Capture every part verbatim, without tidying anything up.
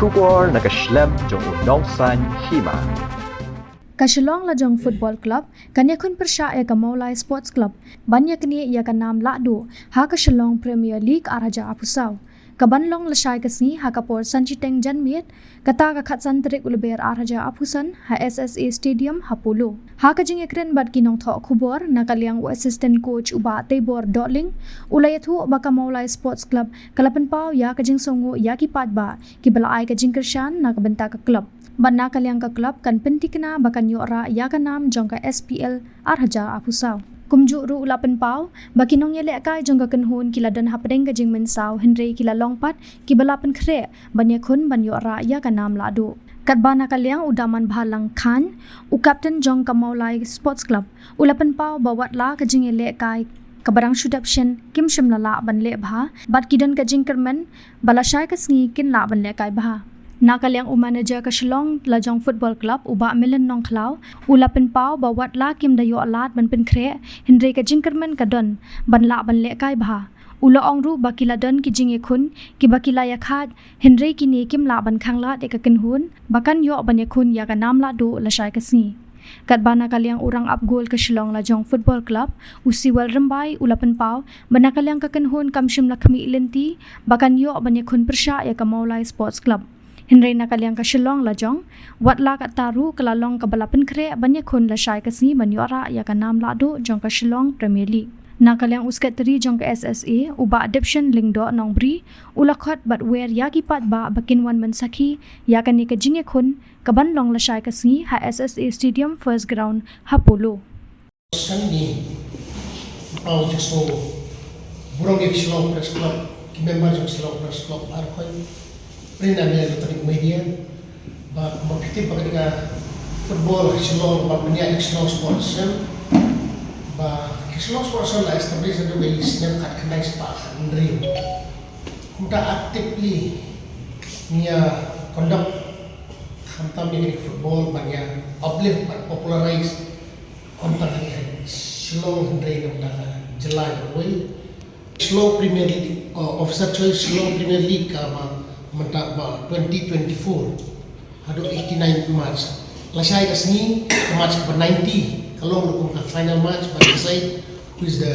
Khubor na ka shlem jong u nongsaiñ hima. Ka Shillong Lajong Football Club kan ïakhun pyrshah ïa ka Mawlai Sports Club ban ïaknieh ïa ka nam lahduh ha ka Shillong Premier League ar hajar arphew saw, ka ban long lashai ka sngi ha ka por san shiteng janmiet, kata ka khatsan tarik u Lber ar hajar arphew san, ha S S A Stadium ha Polo. Ha ka jingïakren bad ki nongthoh khubor na ka liang u assistant coach u Bah Teibor Dohling, u la ïathuh ba ka Mawlai Sports Club ka la pynpaw ïa ka jingsngewnguh ïa ki paidbah kiba la ai ka jingkyrshan na ka bynta ka club. Bad na ka liang ka club kan pynthikna ba kan ïoh rah ïa ka nam jong ka S P L ar hajar arphew saw. Kumjuh ruh u la pynpaw ba ki nongïalehkai jong ka kynhun ki la don hapdeng ka jingmynsaw, hynrei ki la long pat kiba la pynkhreh ban ïakhun ban ïoh rah ïa ka nam lahduh. Katba na ka liang u Damanbhalang Khan, u captain jong ka Mawlai Sports Club, u la pynpaw ba watla ka jingïalehkai kaba dang shu dep shen kim shym la lah ban leh bha, bad ki don ka jingkyrmen ba lashai ka sngi kin lah ban lehkai bha. Na ka liang u manager ka Shillong Lajong Football Club, u Bah Milen Nongkhlaw, u la pynpaw ba watla kim da ïoh lad ban pynkhreh, hynrei ka jingkyrmen ka don ban lah ban lehkai bha. U la ong ruh ba ki la don ki jingïakhun kiba ki la ïakhaid, hynrei kine kim lah ban khanglad ïa ka kynhun ba kan ïoh ban ïakhun ïa ka nam lahduh lashai ka sngi. Katba na ka liang u rangap gol ka Shillong Lajong Football Club, u Siwel Rymbai, u la pynpaw ba na ka liang ka kynhun kam shym la khmih lynti ba kan ïoh ban ïakhun pyrshah ïa ka Mawlai Sports Club. Hynrei na ka liang ka Shillong Lajong, watla katta ruh ka la long kaba la pynkhreh ban ïakhun lashai ka sngi ban ïoh rah ïa ka nam lahduh jong ka Shillong Premier League. Na ka liang u sekretari jong ka S S A, u Bah Debshen Lyngdoh Nongbri, u la khot bad wer ïa ki paidbah ba kin wan ban sakhi ïa kane ka jingïakhun ka ban long lashai ka sngi ha S S A Stadium, first ground, ha Polo. San ngi paw jingso burom ïa ki Shillong Press Club, ki member jong Shillong Press Club, ar khoi print and electronic media. Ba kumba phi tip ba ka football ha Shillong ba pynïaid da ka Shillong Sports Association. Ba ka Shillong Sports Association la establish haduh ka snem khatkhyndai spah khathynriew. Kumta actively ngi ïa conduct khamtam ïa ka football ban ïa uplift ban popularize ym tang ha Shillong hynrei na ka bynta ka jylla baroh. Shillong Premier League, uh, officer choice Shillong Premier League ka ba mynta ba twenty twenty-four haduh eighty-nine match. Lashai ka sngi ka match ka ba ninety ka long ruh kum ka final match ban decide who is the,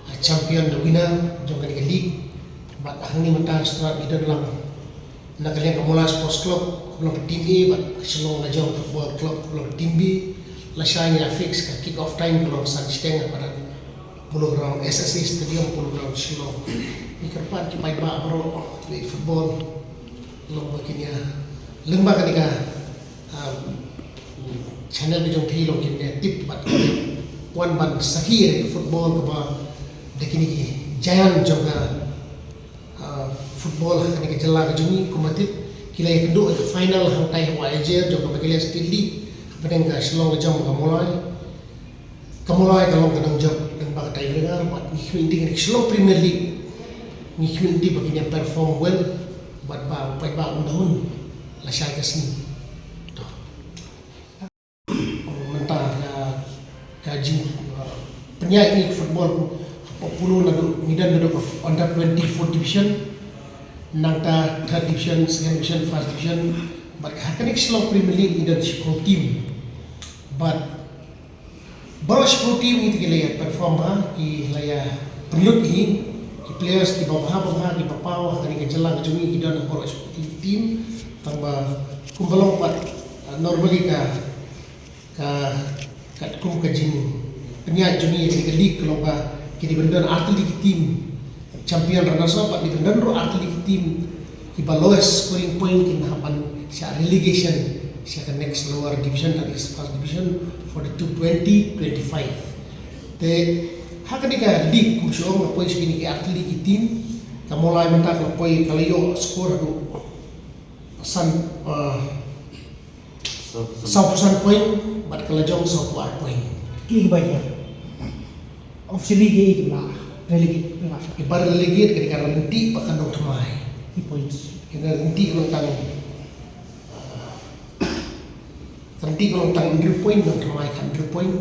uh, champion, the winner jong ka league. Bad hangne mynta strat ngi don lang na ka liang ka Mawlai Sports Club, ka long ka team A, bad Shillong Lajong Football Club, ka long ka team B. Lashai ngi la fix ka kick off time ka long san shiteng ha madan Polo Ground, S S A Stadium, Polo Ground, Shillong. Ngi kyrpad ki paidbah baroh kiba ïeit football, long ba kin ïa lyngba kane ka, um, channel ka jong phi long kin ïa tip bad kin ïa wan ban sakhi ïa ka football kaba da kine ki giant jong ka, uh, football ha kane ka jylla ka jong ngi. Kumba tip ki la ïakynduh ïa ka final hangtai ha Wahiajer jong ka Meghalaya State League hapdeng ka Shillong Lajong bad ka Mawlai. Ka Mawlai ka long ka nongjop lyngba ka tiebreaker bad ngi khmih lynti ka Shillong Premier League. Ngi khmih lynti ba kin ïa perform well bad ba u paidbah un da hun lashai ka sngi. To. Mynta ka, ka jing, uh, pynïaid ïa ka football hapoh Polo naduh ngi don naduh ka under twenty fourth division, nangta third division, second division, first division, bad ha kane ka Shillong Premier League ngi don shiphew team. Bad baroh shiphew team hi te ki la ïa perform bha, ki la ïa pynlut hi, ki players kiba bha bha, kiba paw ha kane ka jylla ka jong ngi ki don ha baroh shiphew team. Tangba kumba long pat, uh, normally ka, ka, katkum ka jingpynïaid jong ngi ïa kane ka league ka long ba ki dei ban don artylli ki team champion, runners up, bad dei ban don ruh artylli ki team kiba lowest scoring point kin hap ban shah relegation sha ka next lower division, that is first division, for the two twenty twenty-five. Te ha kane ka league kum shu ong la poi sha kine ki artylli ki team. Ka Mawlai mynta ka la poi, ka la ïoh score haduh san, uh, sawphew san point, bad ka Lajong sawphew ar point. Ki ba ïa officially ki ba relegate, ba, ki ba relegate ka dei ka Ryntih bad ka Nongthymmai. Ki points. Ka Ryntih ka long tang, uh, ka Ryntih ka long tang hynriew point, Nongthymmai ka hynriew point.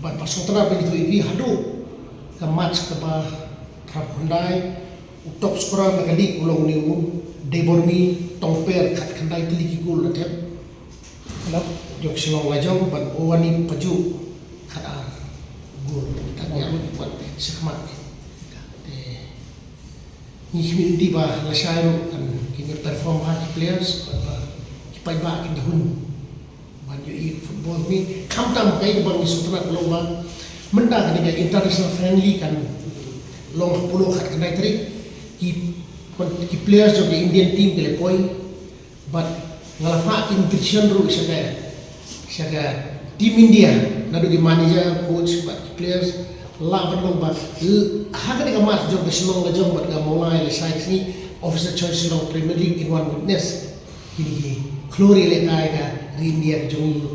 Bad ba sngewtynnat ban ïathuh ïa phi, haduh ka match kaba khatkhyndai, Top scorer na ka league u long une u Debbarma Tongper, khatkhyndai tylli ki goal la thep. Jong Shillong Lajong, bad u Wani Pajuk, khatar goal. Khatar goal, bad shakhmat. Te ngi khmih lynti ba lashai ruh kan, kin perform ha ki players, bad ba ki paidbah kin da hun ban ïohi football. Ngi khamtam, kaei kaba ngi sngewtynnat ka long ba mynta kane ka international friendly kan long ha Polo khatkhyndai tarik. Ki, ki players jong ka Indian team ki la poi. Bad nga la phah ki invitation ruh sha ka, sha ka Team India, naduh ki manager, coach bad ki players. Lah ban long ba, eh, ha kane ka match jong ka Shillong Lajong bad ka Mawlai lashai ka sngi, Officer Choice Shillong Premier League in one witness. Kine ki khlur ïalehkai ka ri India ka jong ngi.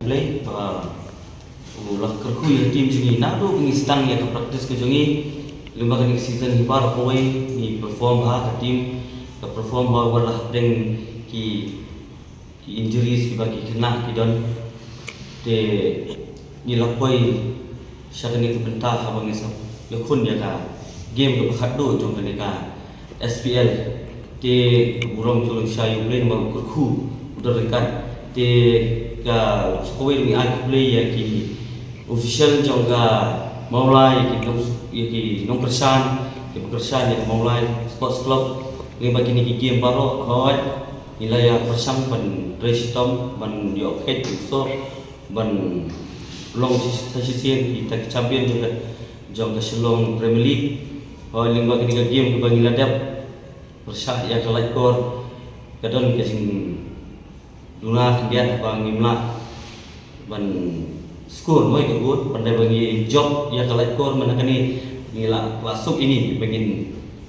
Blei, ba u la kyrkhu ïa ka team jong ngi naduh ba ngi sdang ïa ka practice ka jong ngi. Lyngba kane ka season hi baroh kawei ngi perform ha ka team, ka perform ha, wat la hapdeng ki, ki injuries kiba ki khynnah ki don. Te ngi la poi sha kane ka bynta haba ngi sa ïakhun ïa ka game kaba khatduh jong kane ka S P L. Te burom jong ngi sha ïa U Blei namar u kyrkhu u don ryngkat. Te ka sa kawei ngi ai khublei ïa ki official jong ka Mawlai, ïa ki nong, ïa ki nongkyrshan, ki ba kyrshan ïa ka Mawlai Sports Club. Lyngba kine ki game baroh, hooid ngi la ïa pyrshang ban trei shitom ban ïoh kheit, ban soh, ban long sa shisien kita ki champion jong ka, jong ka Shillong Premier League. Hooid, lyngba kine ki game kiba ngi la dep pyrshah ïa ka laitkor, ka don ka jingduna khyndiat ba ngim lah ban score mo ïa ka goal, hynrei ba ngi jop ïa ka laitkor, mynta kane ngi la, la suk ïa ngi ba ngin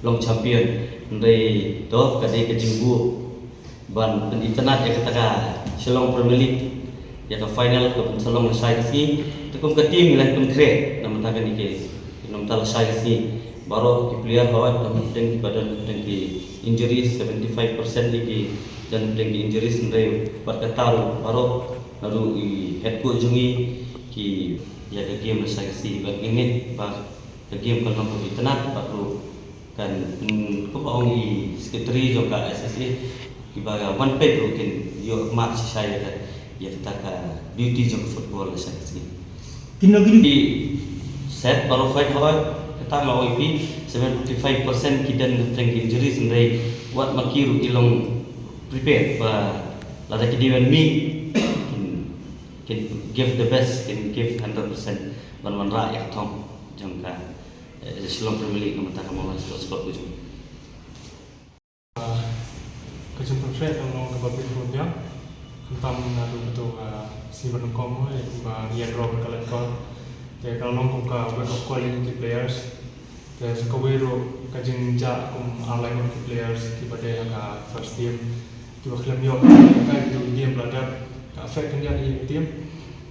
long champion. Hynrei to ka dei ka jingbuh ban pynitynnad ïa kata ka Shillong Premier League, ïa ka final ka ban sa long lashai ka sngi. Te kum ka team ngi la pynkhreh na mynta kane ka, na mynta lashai ka sngi. Baroh ki player, hooid, don hapdeng kiba don hapdeng ki injuries, seventy five percent ïa ki don hapdeng ki injuries, hynrei bad kata ruh baroh naduh i head coach jong ngi ki ïa ka game lashai ka sngi, bad ngi ngeit ba ka game kan long kaba itynnad bad ruh kan, mm, kumba ong i secretary jong ka S S A, kiba wan peit ruh kin ïoh khmat shisha ïa ka, ïa kata ka duty jong ka football lashai ka sngi. Kin long ki set baroh khoit, hooid, kata nga ong ïa phi, seventy five percent ki don hapdeng ki injuries, hynrei wat ma ki ruh ki long prepared ba lada ki dei ban mih, kin, kin give the best, kin give hundred percent ban wanrah ïa ka thong jong ka, eh, Shillong Premier League na mynta ka Mawlai Sports Club ka jong ngi. Ah, ka jingpynkhreh ka long kaba bit ruh biang, khamtam naduh kato ka sngi ba nyngkong mo, eh, ba ngi ïa draw bad ka Laitkor. Te ka long kum ka wake up call ïa ki players. Te sa kawei ruh ka jingjia kum ar lai ngut ki players kiba dei ha ka first team kiba khlem ïoh kai kito ki game ba la dep, ka affect khyndiat ïa ka team.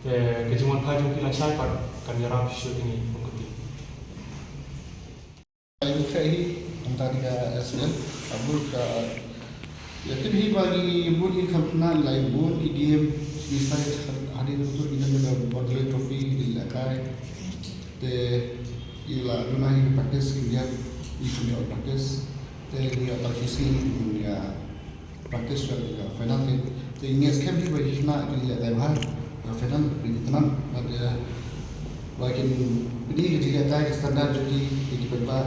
Te ka jingwan phai jong ki lashai pat kan ïarap shuh ïa ngi kum ka team. Ai, ka hi, anta di ka S L, abut ka, ïa, tip hi ba ngi bun hi kham khna, ngi la ïa bun ki game, ngi sa ïa hadien tu ngi don ka Borderland Trophy, ngi la kai. Te ngi la duna hi practice, ngi ïa, ngi kham ïa practice. Te ngi ïa practice ngi, ngi ïa practice shuwa ka final te. Te ngi skhem hi ba ki khynnah kin lehkai bha ka final, kin ïa tnat. Bad, eh, ba kin pyni ka jingïalehkai, ka standard jong ki, ki paidbah.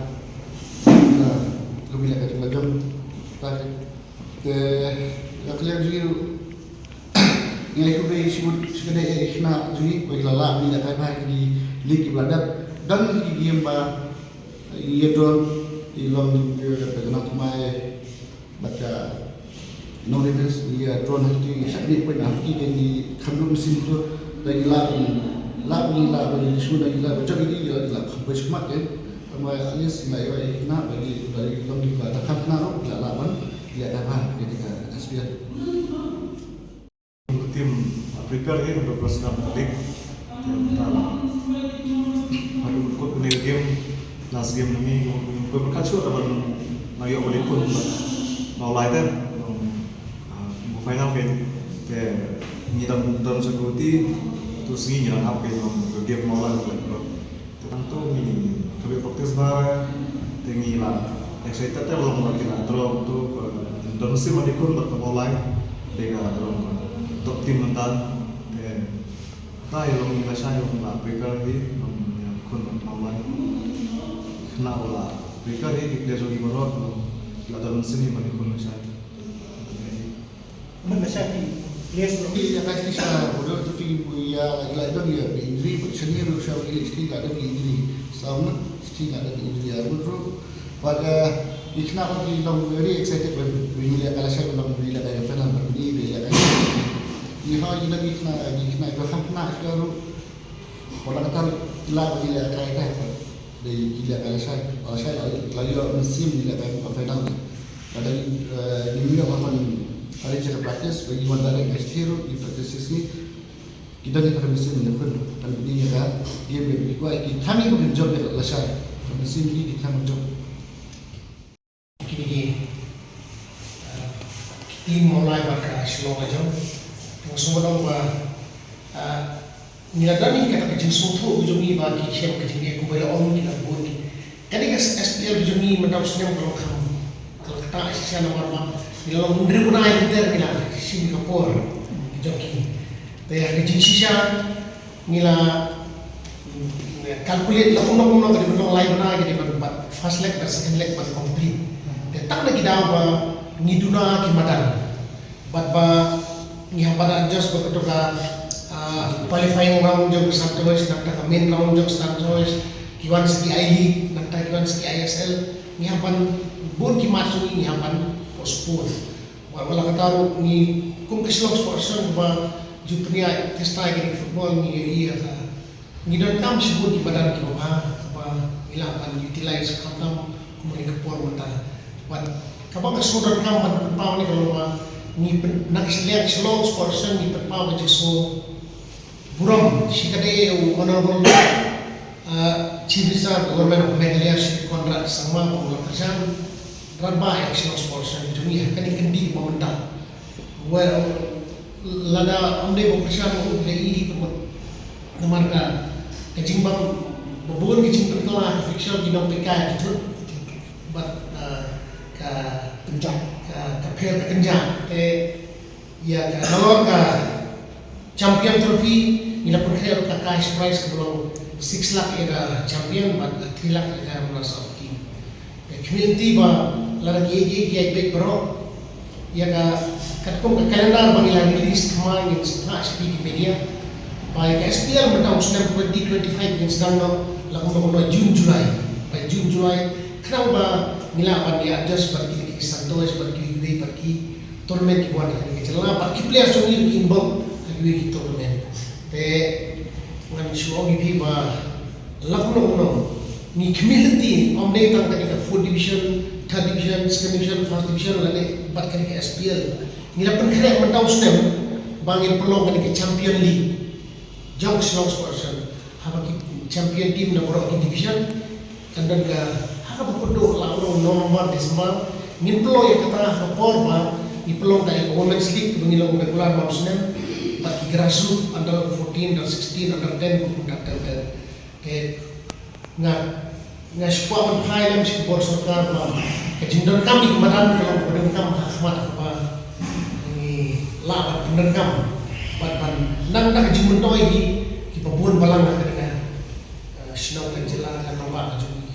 Ka, ka mih lehkai jong la jong. Ta, te, ka khlem jong ngi, ngi ai khublei shibun, shibun ïa ki khynnah jong ngi, ba ki la lah pyni lehkai bha ki league kiba la dep. Don ki game ba, eh, ïa don, ïa long, ïa ka nang kumai, Bad ka nong revenge ïa drone ha ki shakri poi na ki ke ni kham dum sin tu da ila la ni la ba ni su da ila ba jong ni la la kham poi shmat ke. Tama alis ila ila ina ba ni da ni long ni ba da kham na ro ila la ban ila da ba ke ka S P L. Team, uh, prepare hi untuk persiapan balik. Te mynta haduh kut kane game, last game ngi, kut berkat shuh ban nang ïoh balik pun ba Mawlai te, um, uh, final ke, te ngi dang, dang security, tu sngi ngi dang hap ke, um, game Mawlai balik. Te tang tu ngi Practice ba te ngi la excited te long ba ki la draw to ba don sim ma dei khun ba ka Mawlai te ka long ba top team mynta te ta i long ngi la shai long la prepare hi long ya khun ba ka Mawlai khna ba la prepare hi ki players jong ngi baroh long la don sim ma dei khun la shai. Myn ka sha ki players ruh. Ïa ka shisha border to fi ïa la ïa don ïa injury, but shane ruh sha ïa shisha la don injury. Sa mut shisha la don injury ïa mut ruh. But ïa khna ba ki long very excited ba ïa la ka la sha ba long ïa la ka final ba ïa la ka. Ïa ha ïa la ïa khna ïa khna ba kham khna sha ruh. Wala kata la ba ïa la ka ïa ka. Dei ïa la ka la sha la sha la ïa la ïa mynsiem ïa la ka final. Ka dei ïa ïa ban hari ka practice ba ïa wan direct ka shisha ruh ïa practice shisha. Ki don ïa ka mynsiem ïa khun kan ïa ka game ïa ki kwai ki kham ïa ka jop ïa la sha ka mynsiem ïa ki kham jop. Kine ki, ah, ki team Mawlai bad ka Shillong Lajong. Nga sngewbha ba, ah, ngi la don ïa kata ka jingsngewthuh ka jong ngi ba ki shem ka jingeh kumba la ong ki la bun ki. Kane ka S P L ka jong ngi mynta u snem ka long kham ka la kata shisha namar ba ngi la long hynriew bnai lynter ngi la shim ka por ka jong ki. Te ka jingshisha ngi la, mm, calculate la kumno kumno ka dei ban long lai bnai ka dei ban bad first leg bad second leg ban complete. Te tang na ki daw ba ngi duna ki madan bad ba ngi hap ban adjust bad kato ka, ah, qualifying round jong ka Santosh nangta ka main round jong ka Santosh, ki wan sa ki I League nangta ki wan sa ki I S L, ngi hap ban bun ki match ngi hap ban postpone. Wat wala kata ruh ngi kum ka Shillong Sports Association ba ju pynïaid test ïa ka football ngi ïa ka ngi donkam shibun ki madan kiba bha kaba ngi lah ban utilize khamtam kum ha kane ka por mynta. Bad kaba nga sngew donkam ban pynpaw ne ka long ba ngi pyn na ka Shillong Sports Association ngi pynpaw ka jingsngew burom shi katdei u Honorable, uh, Chief Minister of the Government of Meghalaya, Shri Conrad Sangma, ba u la kyrshan rangbah ïa ka Shillong Sports Association jong ngi ha kane ka kyndit ba mynta. Well, lada ym dei ba u kyrshan u dei i ka mut namar ka ka jingbam ba bun ka jingpynkylla ka fixture ki nongpekai ki thut bad, uh, ka kynjah ka ka pher ka kynjah te ïa ka nalor ka Champion Trophy ngi la pynkhreh ruh ka cash prize kaba long six lakh ïa ka champion bad three lakh ïa ka runners up team. Te khmih lynti ba lada ki ïa ki ïa beit baroh ïa ka katkum ka calendar ba ngi la release thymmai ngin sa phah sha phi ki media ba ïa ka S P L mynta u snem twenty twenty-five ngin sdang noh la kumno kumno June July. Ba June July khnang ba ngi lah ban ïa adjust bad ki, ki Santosh bad ki, ki, bad ki tournament kiba wan ha kane ka jylla bad ki players jong ngi ruh ki involve ha kiwei ki tournament. Te ngan shu ong ïa phi ba la kumno kumno ngi khmih lynti ym dei tang kane ka fourth division, third division, second division, first division lane bad kane ka S P L. Ngi la pynkhreh mynta u snem ba ngin pynlong kane ka Champion League jong ka Shillong Sports Association. Haba ki champion team na baroh ki division kan don ka ha kaba kut duh la u November, December ngin pynlong ïa kata ha ka por ba ngi pynlong ka ïa ka Women's League kaba ngi long regular ba u snem bad ki grassroots under fourteen, under sixteen, under ten, under ten, ten. Te nga nga shu kwah ban phai lem sha ki bor sorkar ba ka jingdonkam ïa ki madan ka long kaba donkam ha khmat kaba ngi lah ban pyndonkam bad ban nang da ka jingmyntoi ïa kiba bun balang ha kane ka, eh, shnong ka jylla ka nongbah ka jong ngi.